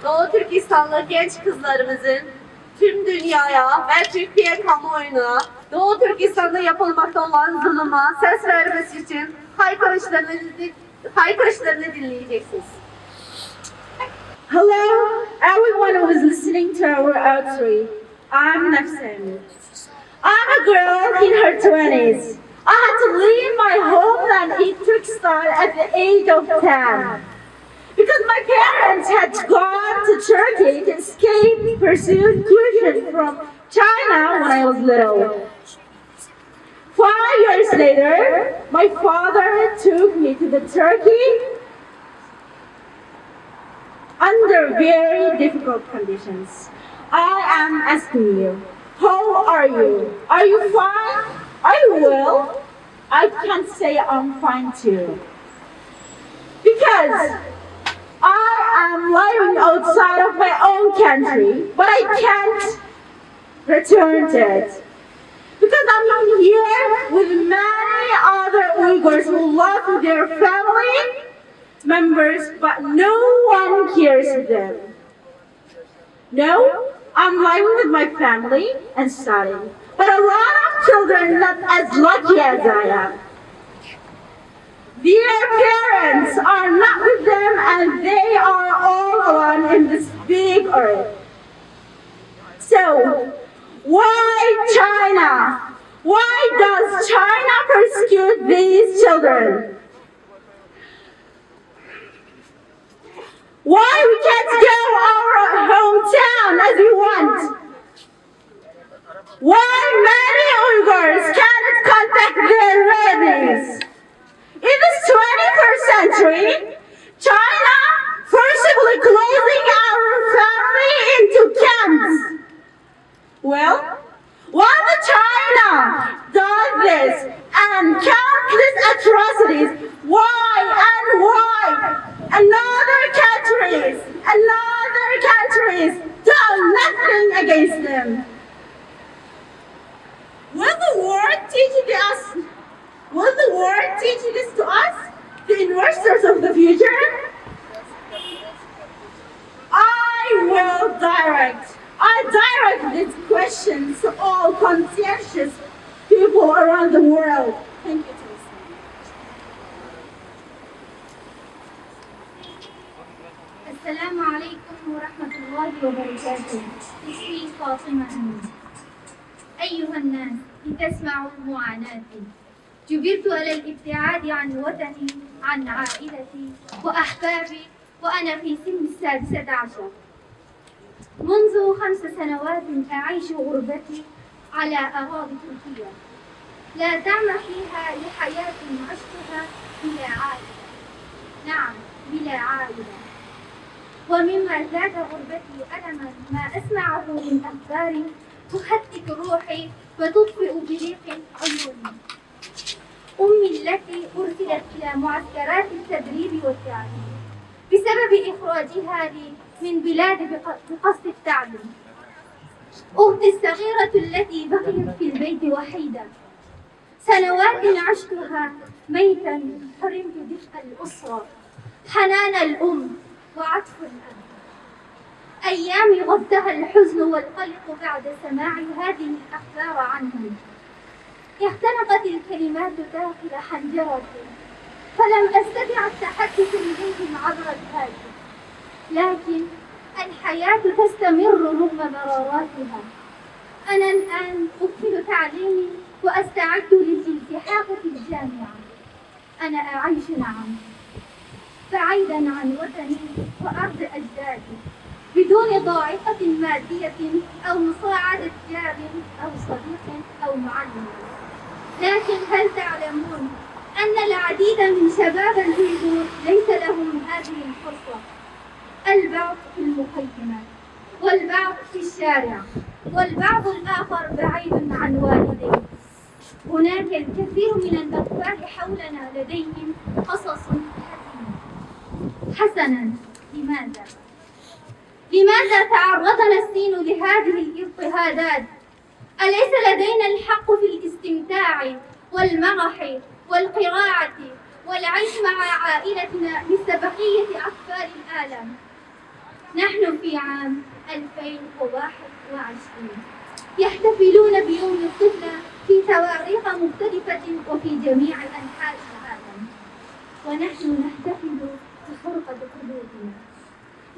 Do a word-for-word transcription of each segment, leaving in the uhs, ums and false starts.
Doğu Türkistanlı genç kızlarımızın tüm dünyaya ve Türkiye kamuoyuna Doğu Türkistan'da yapılmakta olan zuluma ses vermesi için haykırışlarını, haykırışlarını dinleyeceksiniz. Hello, everyone who is listening to our outreach. I'm Nafsani. I'm a girl in her twenties. I had to leave my homeland in Turkestan at the age of ten because my parents had gone to Turkey to escape persecution from China when I was little. Five years later, my father took me to the Turkey under very difficult conditions. I am asking you, how are you? Are you fine? Are you well? I can't say I'm fine too. Because I am living outside of my own country, but I can't return to it. Because I'm here with many other Uyghurs who lost their family members, but no one cares for them. No, I'm living with my family and studying. But a lot of children not as lucky as I am. Their parents are not with them and they are all alone in this big earth. So, why China? Why does China persecute these children? Why we can't go our hometown as we want? Why many Uyghurs cannot contact their relatives? In this twenty-first century, China forcibly closing our family into camps. Well, while the China does this and countless atrocities, why and why another countries, another countries do nothing against them? Will the world teach us? Will the world teach this to us, the investors of the future? I will direct, I direct this question to all conscientious people around the world. Thank you, Thomas. السلام عليكم ورحمة الله وبركاته. اسمي فاطمة أمين. أيها الناس، لتسمعوا معاناتي. جبرت على الابتعاد عن وطني، عن عائلتي وأحبابي، وأنا في سن السادسة عشر. منذ خمس سنوات أعيش غربتي على أراضي تركيا. لا طعم فيها لحياة عشتها بلا عائلة. نعم، بلا عائلة. ومما زاد غربتي ألما ما أسمعه من أخبار تهتك روحي وتطفئ بريق عيوني. أمي التي أرسلت إلى معسكرات التدريب والتعليم بسبب إخراجها لي من بلادي بق-، بقصد التعليم. أختي الصغيرة التي بقيت في البيت وحيدة. سنوات عشتها ميتا، حرمت دفء الأسرة، حنان الأم، وعطف الأب. أيامي غطاها الحزن والقلق بعد سماع هذه الأخبار عنهم. اختنقت الكلمات داخل حنجرتي، فلم أستطع التحدث إليهم عبر الهاتف، لكن الحياة تستمر رغم مراراتها. أنا الآن أكمل تعليمي وأستعد للالتحاق في الجامعة. أنا أعيش، نعم، بعيدا عن وطني وأرض أجدادي، بدون ضائقة مادية أو مساعدة جار أو صديق أو معلم. لكن هل تعلمون أن العديد من شباب الأيغور ليس لهم هذه الفرصة؟ البعض في المخيمات، والبعض في الشارع، والبعض الآخر بعيد عن والديه. هناك الكثير من الأطفال حولنا لديهم قصص حزينة. حسنا، لماذا؟ لماذا تعرضنا الصين لهذه الاضطهادات؟ أليس لدينا الحق في الاستمتاع والمرح والقراءة والعيش مع عائلتنا مثل بقية أطفال العالم؟ نحن في عام ألفين وواحد وعشرين يحتفلون بيوم الطفلة في تواريخ مختلفة وفي جميع أنحاء العالم، ونحن نحتفل بحرقة قلوبنا.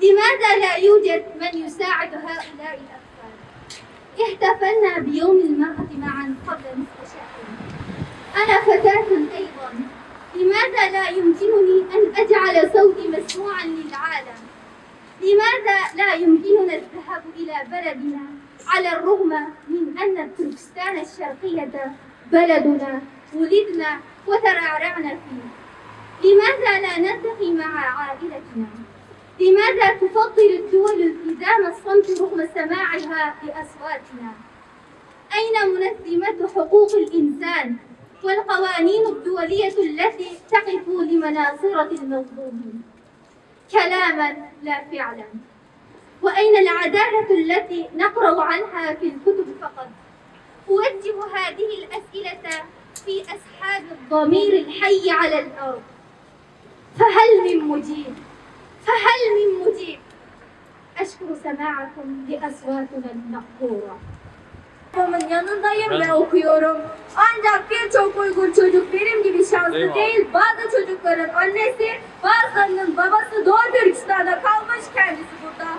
لماذا لا يوجد من يساعد هؤلاء الأطفال؟ احتفلنا بيوم المرأة معا قبل نصف شهر. أنا فتاة أيضا، لماذا لا يمكنني أن أجعل صوتي مسموعا للعالم؟ لماذا لا يمكننا الذهاب إلى بلدنا على الرغم من أن تركستان الشرقية بلدنا ولدنا وترعرعنا فيه؟ لماذا لا نلتقي مع عائلتنا؟ لماذا تفضل الدول التزام الصمت رغم سماعها لأصواتنا؟ أين منظمة حقوق الإنسان والقوانين الدولية التي تقف لمناصرة المظلومين؟ كلاما لا فعلا. وأين العدالة التي نقرأ عنها في الكتب فقط؟ أوجه هذه الأسئلة في أصحاب الضمير الحي على الأرض. فهل من مجيب؟ فهل من مجيب؟ أشكر سماعكم لأصواتنا المقهورة. Babamın yanındayım ve okuyorum. Ancak birçok Uygur çocuk benim gibi şanslı değil. Bazı çocukların annesi, bazılarının babası Doğu Türkistan'da kalmış, kendisi burada.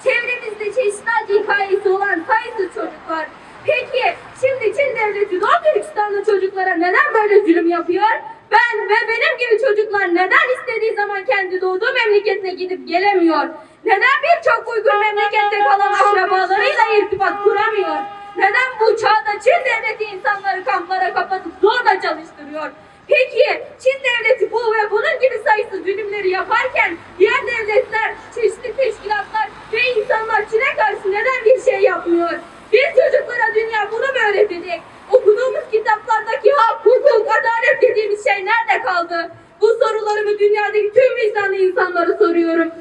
Çevremizde çeşitli acı hikayesi olan sayısız çocuk var. Peki şimdi Çin devleti Doğu Türkistanlı çocuklara neden böyle zulüm yapıyor? Ben ve benim gibi çocuklar neden istediği zaman kendi doğduğu memleketine gidip gelemiyor? Neden birçok Uygur memlekette kalan akrabalarıyla irtibat kuramıyor? Neden bu çağda Çin devleti insanları kamplara kapatıp zorla çalıştırıyor? Peki Çin devleti bu ve bunun gibi sayısız zulümleri yaparken diğer devletler, çeşitli teşkilatlar ve insanlar Çin'e karşı neden bir şey yapmıyor? Biz çocuklara dünya bunu mu öğretecek? Okuduğumuz kitaplardaki hak, hukuk, adalet dediğimiz şey nerede kaldı? Bu sorularımı dünyadaki tüm vicdanlı insanlara soruyorum.